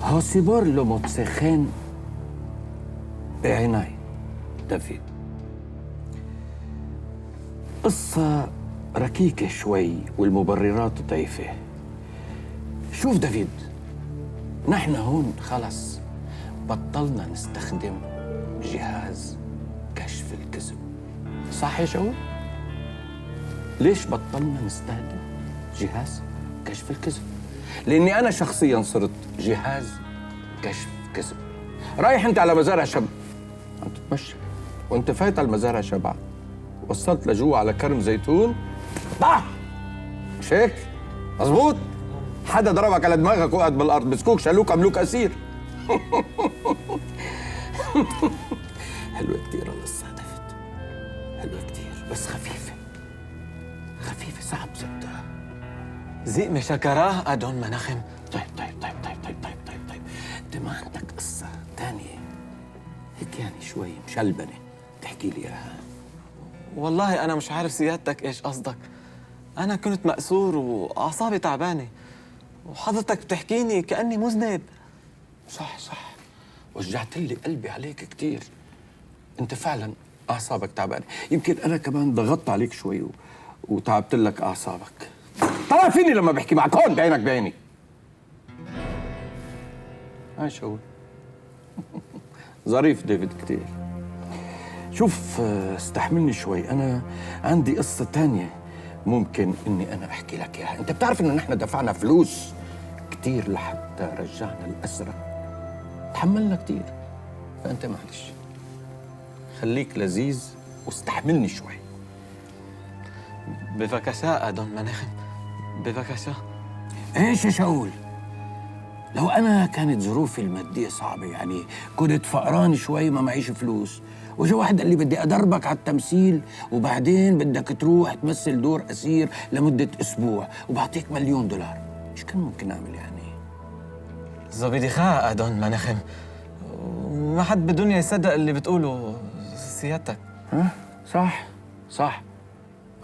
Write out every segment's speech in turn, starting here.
הסיפור לא מוצא חן בעיניי, دافيد. قصة ركيكة شوي والمبررات ضعيفة. شوف دافيد، نحن هون خلص بطلنا نستخدم جهاز كشف الكذب، صح يا شاول؟ ليش بطلنا نستخدم جهاز كشف الكذب؟ لأني أنا شخصياً صرت جهاز كشف كذب. رايح أنت على مزارع شب، عم تتمشى وأنت فايت على المزارع شبع، وصلت لجوا على كرم زيتون، طح، مش هيك؟ مظبوط؟ حدا ضربك على دماغك وقعت بالأرض، مسكوك شالوك عملوك أسير. حلوة كثير القصة دافيد، حلوة كثير بس خفيفة، خفيفة صعب صدقها. زي مشكراه أدون مناخم. طيب طيب طيب طيب طيب طيب طيب طيب، أنت ما عندك قصة ثانية هيك يعني شوي مشلبنة تحكي لي إياها؟ والله أنا مش عارف سيادتك إيش قصدك. أنا كنت مأسور وأعصابي تعبانة، وحضرتك بتحكيني كأني مذنب. صح صح، وجعت لي قلبي عليك كثير. أنت فعلا أعصابك تعبانة، يمكن أنا كمان ضغطت عليك شوي وتعبت لك أعصابك. طلع فيني لما بحكي معك هون بعينك بعيني. هاي شاول. ظريف ديفيد كثير. شوف، استحملني شوي، أنا عندي قصة تانية ممكن إني أنا أحكي لك إياها. أنت بتعرف إنه نحن دفعنا فلوس كثير لحتى رجعنا الأسرى، تحملنا كثير، فأنت معلش خليك لذيذ واستحملني شوي. بفكشة أدون مناخم، بفكشة. إيش يا شاول؟ لو أنا كانت ظروفي المادية صعبة، يعني كنت فقران شوي ما معيش فلوس، وجا واحد قال لي بدي أدربك على التمثيل وبعدين بدك تروح تمثل دور أسير لمدة أسبوع وبعطيك $1,000,000، إيش كان ممكن أعمل يعني؟ زبيدي أدون مناخم، ما حد بالدنيا يصدق اللي بتقوله سيادتك. ها؟ صح صح،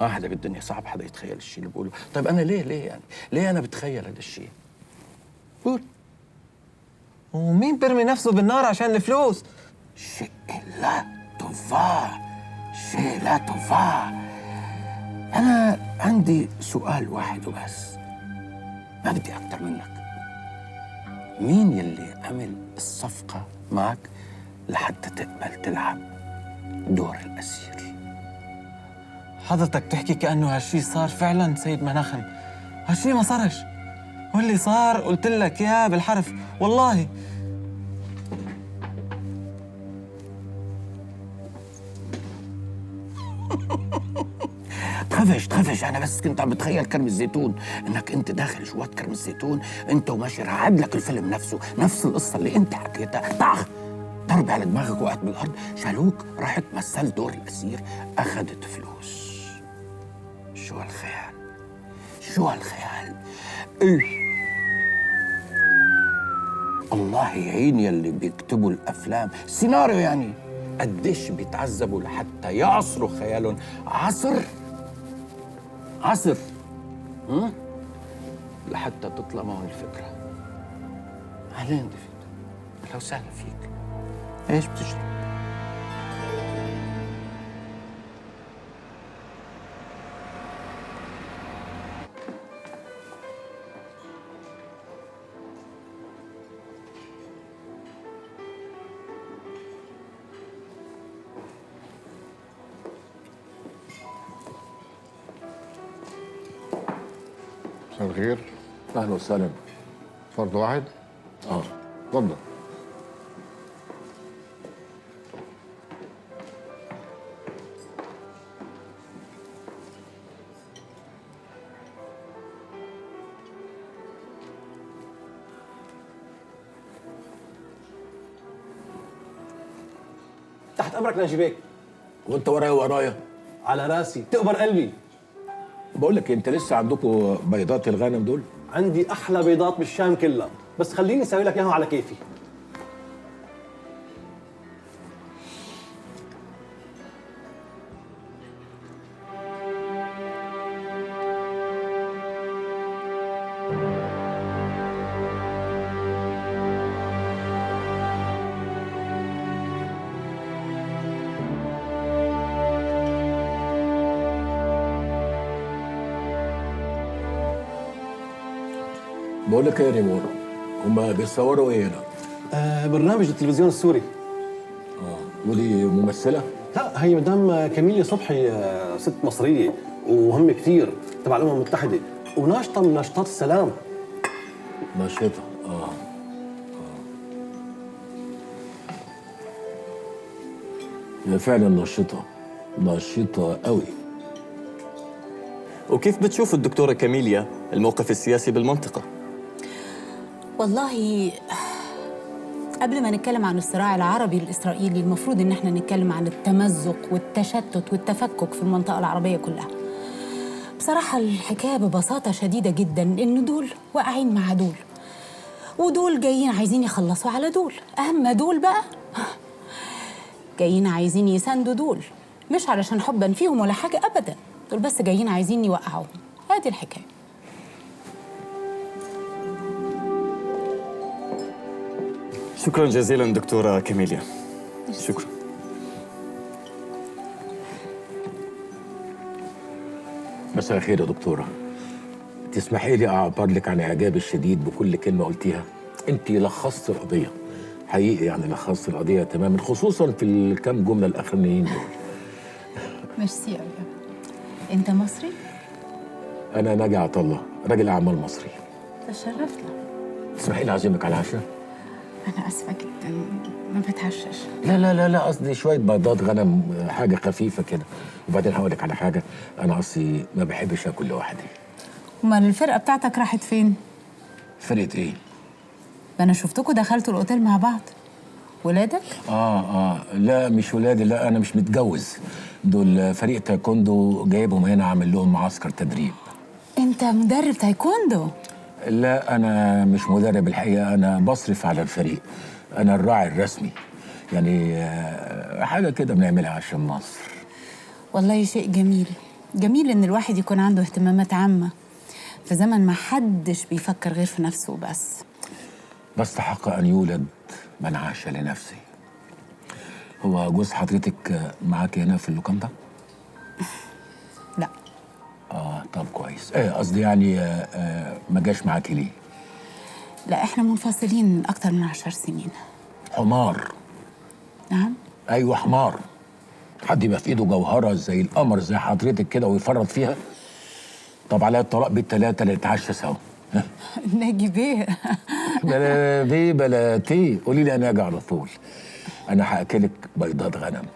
ما حدا بالدنيا صعب حدا يتخيل الشيء اللي بقوله. طيب أنا ليه يعني؟ ليه أنا بتخيل هذا الشيء؟ قول. ومين بيرمي نفسه بالنار عشان الفلوس؟ شيء لا تنفع، شيء لا تنفع. أنا عندي سؤال واحد وبس، ما بدي أكثر منك. مين يلي عمل الصفقة معك لحتى تقبل تلعب دور الأسير؟ حضرتك بتحكي كأنه هالشي صار فعلاً سيد مناخم. هالشي ما صارش، واللي صار قلت لك ياه بالحرف والله. تخافش تخافش، أنا بس كنت عم بتخيل كرم الزيتون، إنك أنت داخل جوات كرم الزيتون أنت وماشي، رح أعد لك الفيلم نفسه، نفس القصة اللي أنت حكيتها. طخ، ضرب على دماغك وقعت بالأرض، شالوك، رحت مثلت دور الأسير، أخذت فلوس. شو هالخيال؟ شو هالخيال؟ إيه؟ الله يعين يلي بيكتبوا الأفلام، سيناريو يعني، قديش بيتعذبوا لحتى يعصروا خيالهم عصر عصر لحتى تطلع معهم الفكرة. أهلين ديفيد، أهلا وسهلا فيك. إيش بتشرب؟ مساء الخير. اهلا وسهلا. فرد واحد؟ اه اتفضل. تحت امرك ناجي بيك. وانت ورايا ورايا؟ على راسي، تقبر قلبي. بقول لك انت لسه عندكم بيضات الغنم دول؟ عندي احلى بيضات بالشام كلها، بس خليني اسوي لك اياهم على كيفي. بقول لك ايه يا ريمون، هما بيصوروا ايه هنا؟ برنامج التلفزيون السوري. ودي ممثلة؟ لا، هي مدام كاميليا صبحي، ست مصرية وهم كثير تبع الأمم المتحدة وناشطة من ناشطات السلام. ناشطة. اه هي فعلا ناشطة، ناشطة قوي. وكيف بتشوف الدكتورة كاميليا الموقف السياسي بالمنطقة؟ والله قبل ما نتكلم عن الصراع العربي الإسرائيلي المفروض إن احنا نتكلم عن التمزق والتشتت والتفكك في المنطقة العربية كلها. بصراحة الحكاية ببساطة شديدة جدا إن دول واقعين مع دول، ودول جايين عايزين يخلصوا على دول. أهم دول بقى جايين عايزين يساندوا دول، مش علشان حبا فيهم ولا حاجة أبدا، دول بس جايين عايزين يوقعوهم. هذه الحكاية. شكرا جزيلا دكتورة كاميليا. شكرا. مساء الخير يا دكتورة. تسمحي لي أعبر لك عن إعجابي الشديد بكل كلمة قلتيها. أنت لخصت القضية حقيقي، يعني لخصت القضية تماما، خصوصا في الكام جملة الأخرانيين دول. ميرسي أوي. أنت مصري؟ أنا ناجي عطا الله، راجل أعمال مصري. تشرفنا. تسمحي لي أعزمك على العشاء؟ أنا آسفة جدا، ما بتعشش. لا لا لا لا، قصدي شوية بيضات غنم، حاجة خفيفة كده. وبعدين هقول لك على حاجة، أنا أصلي ما بحبش آكل لوحدي. أمال الفرقة بتاعتك راحت فين؟ فرقة إيه؟ ده أنا شفتكوا دخلتوا الأوتيل مع بعض. ولادك؟ لا مش ولادي، لا أنا مش متجوز. دول فريق تايكوندو جايبهم هنا عامل لهم معسكر تدريب. أنت مدرب تايكوندو؟ لا أنا مش مدرب الحقيقة، أنا بصرف على الفريق، أنا الراعي الرسمي، يعني حاجة كده بنعملها عشان مصر. والله شيء جميل، جميل إن الواحد يكون عنده اهتمامات عامة في زمن ما حدش بيفكر غير في نفسه بس. بستحق أن يولد من عاش لنفسه. هو جوز حضرتك معاك هنا في اللوكاندا؟ لا. طب كويس. قصدي يعني ما جاش معاكي ليه؟ لا احنا منفصلين أكتر من 10 سنين. حمار. نعم؟ أيوه حمار. حد يبقى في إيده جوهرة زي القمر زي حضرتك كده ويفرط فيها؟ طب عليا الطلاق بالتلاتة اللي نتعشى سوا. ناجي بيه. بلا بيه بلا تي، قولي لي أنا أجي على طول. أنا هأكلك بيضات غنم.